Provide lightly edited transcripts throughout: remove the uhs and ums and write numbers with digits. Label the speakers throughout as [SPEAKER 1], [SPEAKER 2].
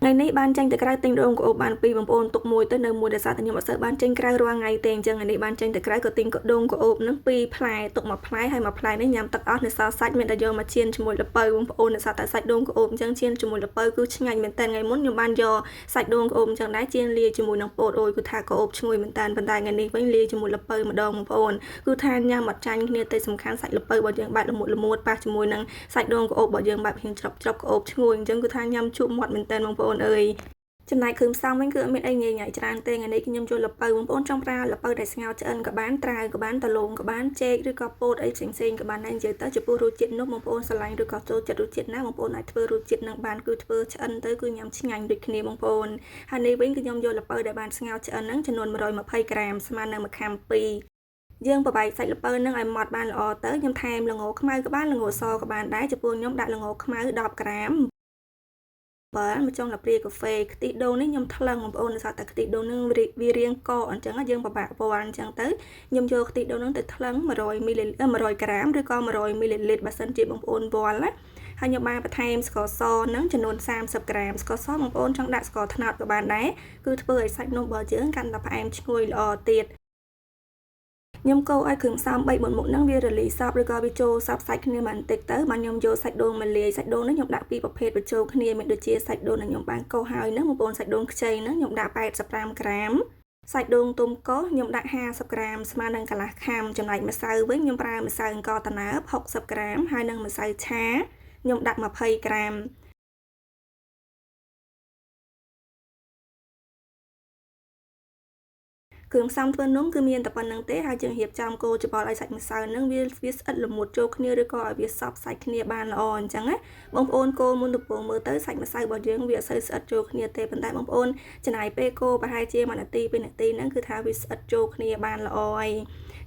[SPEAKER 1] ថ្ងៃនេះបានចេញទៅក្រៅទិញដូងក្អូបបានពីរបងប្អូនទុកមួយទៅនៅមួយដោយសារតែខ្ញុំអត់សូវបានចេញក្រៅរាល់ថ្ងៃទេអញ្ចឹងថ្ងៃនេះបានចេញទៅក្រៅក៏ទិញដូងក្អូបហ្នឹងពីរផ្លែទុកមួយផ្លែហើយមួយផ្លែនេះញ៉ាំទឹកអស់នៅសល់សាច់មានតែយកមកចៀនជាមួយល្ពៅបងប្អូនដោយសារតែសាច់ដូងក្អូបអញ្ចឹងចៀនជាមួយល្ពៅគឺឆ្ងាញ់មែនតើថ្ងៃមុនខ្ញុំបានយកសាច់ដូងក្អូបអញ្ចឹងដែរចៀនលាយជាមួយនឹងពោតអូយគឺថាក្អូបឈ្ងុយមែនតើប៉ុន្តែថ្ងៃនេះវិញលាយជាមួយល្ពៅម្ដងបងប្អូនគឺថាញ៉ាំអត់ចាញ់គ្នាទេសំខាន់សាច់ល្ពៅរបស់យើងបែបល្មួតល្មួតប៉ះជាមួយនឹងសាច់ដូងក្អូបរបស់យើងបែបរៀងច្រប់ច្រប់ក្អូបឈ្ងុយអញ្ចឹងគឺថាញ៉ាំជក់មាត់មែនតើបងប្អូនអើយចំណែកគ្រឿងផ្សំវិញគឺអត់មានអីញ៉ៃញ៉ៃច្រើនទេថ្ងៃនេះខ្ញុំយកល្ពៅបងប្អូនចង់ប្រើល្ពៅដែលស្ងោរឆ្អិនក៏បានត្រាវក៏បានតលងក៏បានចេកឬក៏ពោតអីផ្សេងផ្សេងក៏បានដែរនិយាយទៅចំពោះរសជាតិនោះបងប្អូនស្រឡាញ់ឬក៏ចូលចិត្តរសជាតិណាបងប្អូនអាចធ្វើរសជាតិនឹងបានគឺធ្វើឆ្អិនទៅគឺញ៉ាំឆ្ងាញ់ដូចគ្នាបងប្អូនហើយនេះវិញគឺខ្ញុំយកល្ពៅដែលបានស្ងោរឆ្អិនហ្នឹងចំនួន120ក្រាមស្មើនឹង1ខាំ2យើងប្របែកសាច់ល្ពៅនឹងឲ្យម៉ត់បានល្អទៅខ្ញុំថែមល្ងខ្មៅក៏បានល្ងសក៏បានដែរចំពោះខ្ញុំដាក់ល្ងខ្មៅ10ក្រាម7មួយចុងស្លាបព្រាកាហ្វេខ្ទិះដូងនេះខ្ញុំថ្លឹងបងប្អូនដោយសារតែខ្ទិះដូងនឹងវារាងកកអញ្ចឹងយើងពិបាកវល់អញ្ចឹងទៅខ្ញុំយកខ្ទិះដូងនឹងទៅថ្លឹង100មីលី100ក្រាមឬក៏100មីលីលីត្របើសិនជាបងប្អូនវល់ណាហើយខ្ញុំបានបន្ថែមស្ករសហ្នឹងចំនួន30ក្រាមស្ករសបងប្អូនចង់ដាក់ស្ករត្នោតក៏បានដែរគឺធ្វើឲ្យសាច់នំរបស់យើងកាន់តែផ្អែមឈ្ងុយល្អទៀតខ្ញុំកូរឲ្យគ្រឿងផ្សំ3 4មុខហ្នឹងវារលាយសព្វឬក៏វាចូលសព្វសាច់គ្នាបន្តិចទៅបានខ្ញុំយកសាច់ដូងមកលាយសាច់ដូងនេះខ្ញុំដាក់ពីរប្រភេទបញ្ចូលគ្នាមានដូចជាសាច់ដូងដែលខ្ញុំបានកោសហើយហ្នឹងបងប្អូនសាច់ដូងខ្ចីហ្នឹងខ្ញុំដាក់85ក្រាមសាច់ដូងទុំកោសខ្ញុំដាក់50ក្រាមស្មើនឹងកន្លះខាំចំណែកម្សៅវិញខ្ញុំប្រើម្សៅអង្ករដំណើប60ក្រាមហើយនិងម្សៅឆាខ្ញុំដាក់20ក្រាមគ្រឿងផ្សំធ្វើនំគឺមានតែប៉ុណ្្នឹងទេហើយយើងរៀបចំកូរច្របល់ឲ្យសាច់ម្សៅហ្នឹងវាស្អិតល្មួតចូលគ្នាឬក៏ឲ្យវាសព្វសាច់គ្នាបានល្អអញ្ចឹងណាបងប្អូនកូរមុនដំបូងមើលទៅសាច់ម្សៅរបស់យើងវាអត់សូវស្អិតចូលគ្នាទេប៉ុន្តែបងប្អូនចំណាយពេលកូរប្រហែលជា1នាទី2នាទីហ្នឹងគឺថាវាស្អិតចូលគ្នាបានល្អហើយ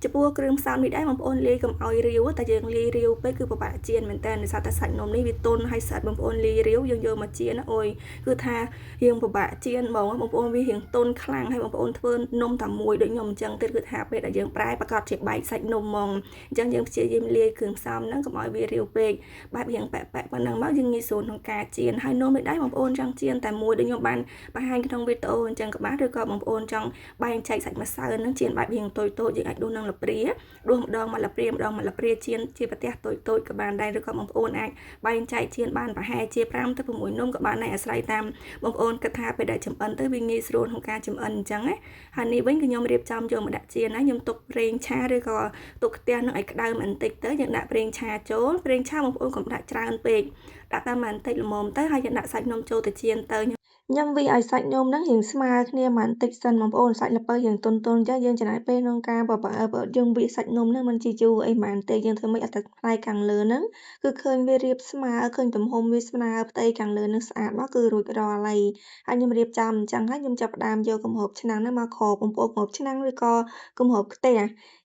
[SPEAKER 1] ចំពោះគ្រឿងផ្សំនេះដែរបងប្អូនលាយកុំឲ្យរាវតែយើងលាយរាវពេកគឺពិបាកចៀនមែនតើដោយសារតែសាច់នំនេះវាទន់ហើយស្អិតបងប្អូនលាយរាវយើងយកមកចៀនអូយគឺថារៀងពិបាកចៀនហ្មងបងប្អូនវារៀងទន់ខ្លាំងហើយបងប្អូនធ្វើនំតែមួយដូចខ្ញុំអញ្ចឹងទៀតគឺថាពេលដែលយើងប្រែប្រកាសជាបែកសាច់នំហ្មងអញ្ចឹងយើងព្យាយាមលាយគ្រឿងផ្សំហ្នឹងកុំឲ្យវារាវពេកបែបរៀងប៉ែកប៉ែកប៉ុណ្ណឹងមកយើងងាយស្រួលក្នុងការចៀនហើយនំនេះដែរបងប្អូនចង់ចៀនតែមួយដូចខ្ញុំបានបង្ហាញក្នុងវីដេអូអញ្ចឹងក៏បានឬក៏បងប្អូនចង់បែងចែកសាច់ម្សៅហ្នឹងចៀនបែបរៀងតូចតូចយើងអាចដួសនឹងលព្រាដួសម្ដងមកលព្រាម្ដងមកលព្រាចៀនជាប្រទេសតូចតូចក៏បានដែរឬក៏បងប្អូនអាចបែងចែកចៀនបានប្រហែលជា5ទៅ6នំក៏បានដែរអាស្រ័យតាមបងប្អូនគិតថាពេលដែលចម្អិនទៅវាងាយស្រួលក្នុងការចម្អិនអញ្ចឹងណាហើយនេះវិញគឺខ្ញុំរៀបចំយកមកដាក់ចៀនណាខ្ញុំទុកប្រេងឆាឬក៏ទុកខ្ទះនឹងឲ្យក្តៅបន្តិចទៅយើងដាក់ប្រេងឆាចូលប្រេងឆាបងប្អូនកុំដាក់ច្រើនពេកដាក់តាមបន្តិចល្មមទៅហើយយើងដាក់សាច់នំចូលទៅចៀនទៅ
[SPEAKER 2] ខ្ញុំវាឲ្យសាច់នំហ្នឹងរៀងស្មើគ្នាបន្តិចសិនបងប្អូនសាច់ល្ពៅរៀងទន់ៗអញ្ចឹងយើងចំណាយពេលក្នុងការបបើយើងវាសាច់នំហ្នឹងមិនជាយូរអីហ្មងទេយើងធ្វើម៉េចឲ្យតែផ្នែកខាងលើហ្នឹងគឺឃើញវារៀបស្មើឃើញទំហំវាស្មើផ្ទៃខាងលើហ្នឹងស្អាតមកគឺរួចរាល់ហើយហើយខ្ញុំរៀបចំអញ្ចឹងហើយខ្ញុំចាប់ផ្ដើមយកគម្របឆ្នាំងហ្នឹងមកគ្របបងប្អូនគម្របឆ្នាំងឬក៏គម្របខ្ទះ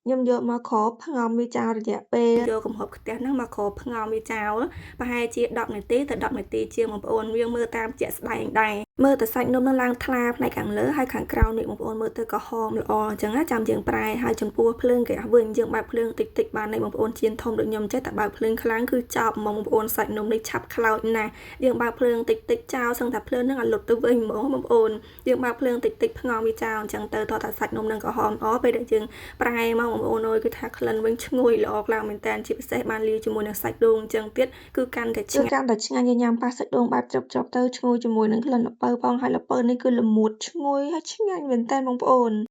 [SPEAKER 2] ខ្ញុំយកមកគ្របផ្ងំវាចោលរយៈពេល
[SPEAKER 1] យកគម្របខ្ទះហ្នឹងមកគ្របផ្ងំវាចោលប្រហែលជា10នាទីទៅ10នាទីជាងបងប្អូនវាមើលតាមជាក់ស្ដែងដែរមើលតែសាច់នំនឹងឡើងថ្លាផ្នែកខាងលើហើយខាងក្រៅនេះបងប្អូនមើលទៅក៏ហមល្អអញ្ចឹងណាចាំយើងប្រែហើយចំពោះភ្លើងហ្គាសវិញយើងបើកភ្លើងតិចតិចបានហើយបងប្អូនចៀនធំដូចខ្ញុំចេះតែបើកភ្លើងខ្លាំងគឺចប់ហ្មងបងប្អូនសាច់នំនេះឆាប់ខ្លោចណាស់យើងបើកភ្លើងតិចតិចចោលសឹងតែភ្លើងនឹងឲ្យលុតទៅវិញហ្មងបងប្អូនយើងបើកភ្លើងតិចតិចផ្ងំវាចោលអញ្ចឹងទៅតោះតែសាច់នំនឹងក៏ហមល្អពេលដែលយើងប្រែមកបងប្អូនអើយគឺថាក្លិនវិញឈ្ងុយល្អខ្លាំងមែនតើជាពិសេសបានលាយជាមួយនឹងសាច់ដូងអញ្ចឹងទៀតគឺកាន់តែឆ្
[SPEAKER 2] គឺ
[SPEAKER 1] ងាញ់
[SPEAKER 2] កាន់តែឆ្ងាញ់យើងញ៉ាំប៉ះសាច់ដូងបែបជ្រុបៗទៅឈ្ងុយជាមួយនឹងក្លិនល្ពៅផងហើយល្ពៅនេះគឺល្មួតឈ្ងុយហើយឆ្ងាញ់មែនតើបងប្អូន។